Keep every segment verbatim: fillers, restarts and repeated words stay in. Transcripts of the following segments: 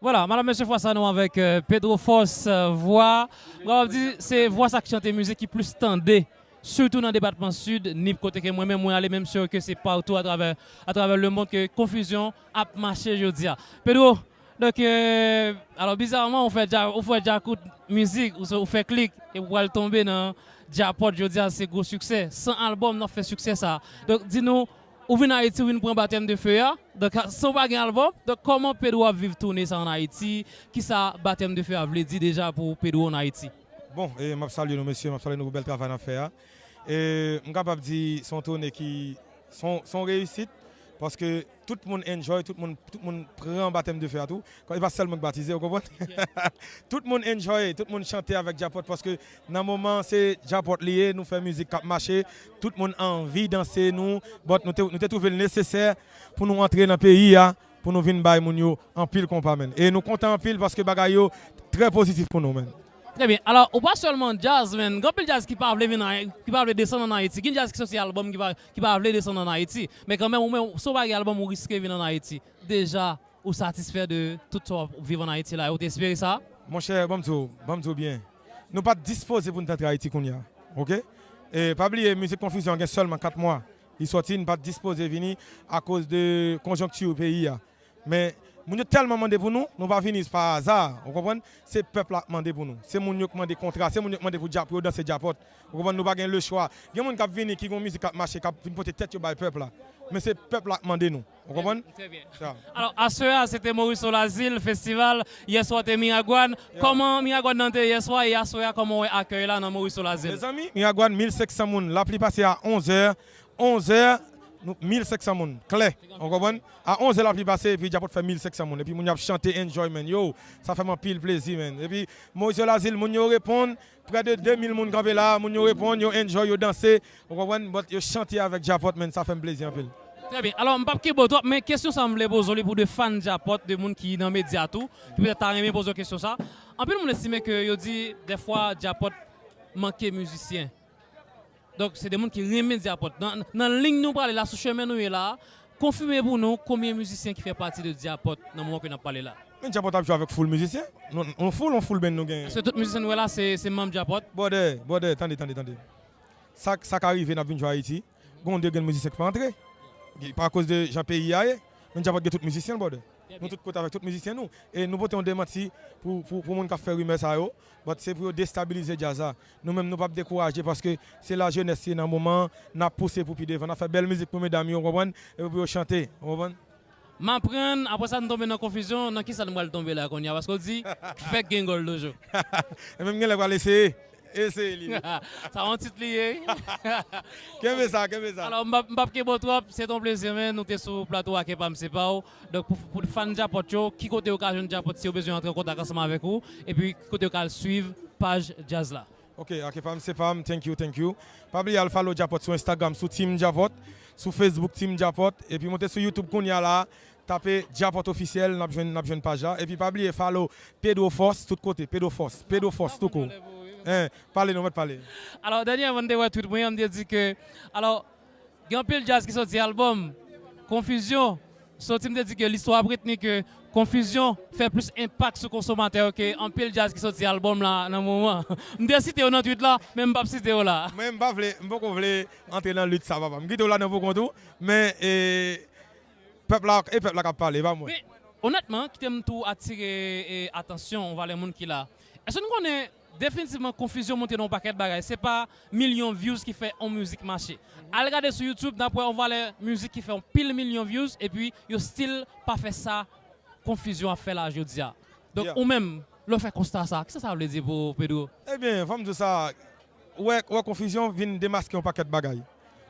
Vwala, madam, mesye, fwa sa nou avèk euh, Pedro Force, euh, vwa. Mwen ap di, se vwa sa k chante mizik ki plis tande, sitou nan depatman Sid, Nip, kote ke mwen menm mwen ale, menm si ke se patou atravè, atravè lemonn ke konfizyon ap mache jodi a. Pedro, donk, euh, alò, bizarman, ou fè dja, ou fè dja kout mizik, ou, ou fè klik, e ou pral tonbe nan djapòt jodi a, se gwo siksè. San albòm, n ap fè siksè sa. Donk, di nou, ou vin Ayiti, ou vin pran batèm de fe a. Donk, san w pa gen albòm, donk, kòman Pedro ap viv toune sa an Ayiti? Kisa batèm de fe a vle di deja pou Pedro an Ayiti? Bon, e, m ap salye nou, mesye, m ap salye nou pou bèl travay n ap fè a. E, m kapab di, se yon toune ki, se yon, se yon reyisit, paske tout moun enjoy, tout moun, tout moun pran batèm de fe a tou. E pa sèl mwen k batize, ou konprann? Tout moun enjoy, tout moun chante avèk djapòt, paske nan moman se djapòt li ye, nou fè mizik k ap mache, tout moun anvi danse nou, but nou te, nou te twouve l nesesè pou nou antre nan peyi a, pou nou vin bay moun yo anpil konpa, menn. E nou kontan anpil paske bagay yo trè pozitif pou nou, menn. Trè byen. Alò, ou pa sèlman djaz, menn. Gen anpil djaz ki pa vle vin an, ki pa vle desann an Ayiti. Gen djaz ki soti albòm ki pa, ki pa vle desann an Ayiti. Men kanmenm, ou menm, si w pa gen albòm, ou riske vin an Ayiti. Deja, ou satisfè de tout sa w ap viv an Ayiti la, ou te espere sa? Monchè, ban m di w, ban m di w byen. Nou pa t dispoze pou n t antre Ayiti kounye a, oke? E pa bliye, mizik Konfizyon an gen sèlman kat mwa li sòti, n pa t dispoze vini akoz de konjonkti peyi a. Men, moun yo tèlman mande pou nou, nou pa vini pa aza, ou konprann? Se pèp la k mande pou nou. Se moun yo k mande kontra, se moun yo k mande pou dja-, pou yo danse djapòt. Ou konprann? Nou pa gen lechwa. Gen moun k ap vini, ki gen yon mizik k ap mache, k ap vin pote tèt yo bay pèp la. Men se pèp la k mande nou. Ou konprann? Trè byen. Sa. Alò, aswè a, se te Morisseau-l'Asile Festival. Yèswa te Miragwàn. Yeah. Kòman Miragwàn nan te yèswa e aswè a, kòman w wè akèy la nan Morisseau-l'Asile? Mezanmi, Miragwàn, mil senk san moun. Lapli pase a onz è. Onz è, nou, mil senk san moun. Klè. Ou konprann? A onz è lapli pase, epi djapòt fè mil senk san moun. Epi moun y ap chante, enjoy, menn. Yo, sa fè m anpil plezi, menn. Epi Morisseau-l'Asile, moun yo reponn, prè de de mil moun kanpe la, moun yo reponn, yo enjoy, yo danse, ou konprann? But yo chante avèk djapòt, menn, sa fè m plezi anpil. Trè byen. Alò, m p ap kenbe w twòp, men kesyon sa m vle poze w li pou de fan djapòt, de moun ki nan medya tou, ki petèt ta renmen poze w kesyon sa. Anpil moun estime ke yo di, dèfwa, djapòt manke mizisyen. Donk, se de moun ki renmen djapòt. Nan, nan liy nou prale la, sou chemen nou ye la, konfime pou nou konbyen mizisyen ki fè pati de djapòt nan moman ke n ap pale la. Men djapòt ap jwe avèk full mizisyen. Nou, on full, on full band nou genyen. Èske tout mizisyen nou wè la, se, se manm djapòt? Bwòdè, bwòdè, tande, tande, tande. Sa, sa ka rive, n ap vin jwe Ayiti. Gon de grenn mizisyen ki pa antre. Ki, pa akoz de jan peyi a ye. Men djapòt gen tout mizisyen l, bwòdè. Nou tout kote avèk tout mizisyen nou. E nou pote yon demanti pou, pou, pou moun k ap fè rimè sa yo. But se pou yo destabilize djaz la. Nou menm, nou p ap dekouraje paske se lajenès ye nan moman an, n ap pouse pou pi devan. N ap fè bèl mizik pou medam yo, w konprann? Epi pou yo chante, w konprann? M aprann, apre sa, n tonbe nan konfizyon. Nan kisa n pral tonbe la kounye a? Paske w di, fèk gen gòl toujou. E menm gen lè pral eseye. Eseye li. Sa yon tit li ye. Kenbe sa, kenbe sa. Alò, m p ap, m p ap kenbe w twòp. Se te yon plezi, men nou te sou plato Ake Pa M Se Pa W. Donk, pou, pou fan djapòt yo, ki kote yo ka jwenn djapòt si yo bezwen antre an kontak ansanm avèk ou? Epi, ki kote yo ka al swiv paj djaz la? Ok, Ake Pa M Se Pa M, thank you, thank you. Pa bliye al follow djapòt sou Instagram, sou Team Djapòt, sou Facebook Team Djapòt, epi monte sou YouTube kounye a la, tape Djapòt Ofisyèl, n ap jwenn, n ap jwenn paj la. Epi pa bliye follow Pedro Force tout kote, Pedro Force, Pedro Force tout kou. Hein, pale non, mèt pale. Alò, dènyèman, m te wè tweet mwen an, m te di ke, alò, gen anpil djaz ki soti albòm, Konfizyon soti, m te di ke listwa ap retni ke Konfizyon fè plis enpak sou konsomatè yo ke anpil djaz ki soti albòm la nan moman. M te site yo nan tweet la, men m p ap site yo la. Mwen, m pa vle, m poko vle antre nan lit sa, papa. M kite w ladan pou kont ou, men, e, pèp la, e pèp la k ap pale, e pa mwen. Men, onètman, kite m tou atire, e, atansyon yon valè moun ki la. Èske nou konnen definitivman Konfizyon monte nan yon pakèt bagay? Se pa milyon views ki fè yon mizik mache. Al gade sou YouTube, n ap wè yon valè mizik ki fè yon pil milyon views, epi yo still pa fè sa Konfizyon ap fè la jodi a. Donk, yeah, ou menm, lè w fè konsta sa, kisa sa vle di pou ou, Pedro? Ebyen, fò m di w sa, ou wè, ou wè Konfizyon vin demaske yon pakèt bagay.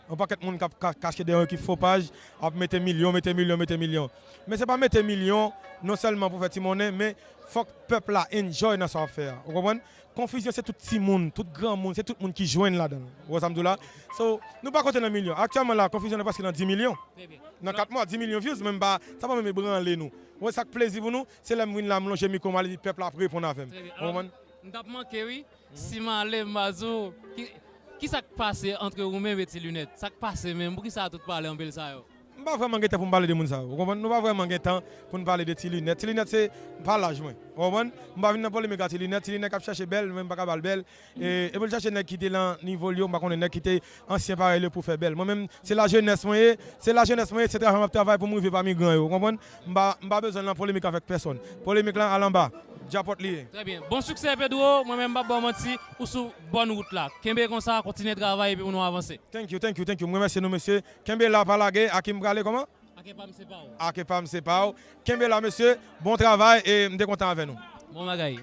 Yon pakèt moun k ap ka-, kache dèyè yon ekip fo paj, ap mete milyon, mete milyon, mete milyon. Men se pa mete milyon, non sèlman pou fè ti monnen, men fòk pèp la enjoy nan sa w ap fè a. Ou konprann? Konfizyon se tout timoun, tout granmoun, se tout moun ki jwenn ladan l. Ou wè sa m di w la? So, nou pa konte nan milyon. Aktyèlman la, Konfizyon nou prèske nan dis milyon. Trè byen. Nan kat mwa, dis milyon views, men m pa, sa pa menm ebranle nou. Ou wè sa k plezi pou nou, se lè m vin la, m lonje mikwo m, ale di pèp la ap reponn avè m. Trè byen. Ou konprann? M t ap manke, wi. Si m ale, m va di w, ki, ki sa k pase ant ou menm e Ti Linèt? Sa k pase menm? Poukisa tout pale anpil sa yo? M pa vrèman gen tan pou m pale de moun sa yo, ou konprann? Nou pa vrèman gen tan pou n pale de Ti Linèt. Ti Linèt se pa laj mwen, ou konprann? M pa vin nan polemik a Ti Linèt. Ti Linèt k ap chèche bèl, men m pa ka ba l bèl. E, e pou l chèche nèg ki te lan nivo l yo, m pa konnen nèg ki te ansyen parèy li yo pou fè bèl. Mwen menm, se lajenès mwen ye, se lajenès mwen ye, se travay m ap travay pou m rive pami gran yo, ou konprann? M pa, m pa bezwen nan polemik avèk pèsonn. Polemik lan al anba. Djapòt li ye. Trè byen. Bon siksè, Pedro. Mwen menm, m p ap ba w manti, ou sou bòn wout la. Kenbe konsa, kontinye travay epi pou nou avanse. Thank you, thank you, thank you. M remèsye nou, mesye. Kenbe la, pa lage. Akim prale kòman? Ake pa m se pa w. Ake pa m se pa w. Kenbe la, mesye. Bon travay e m te kontan avè nou. Bon bagay.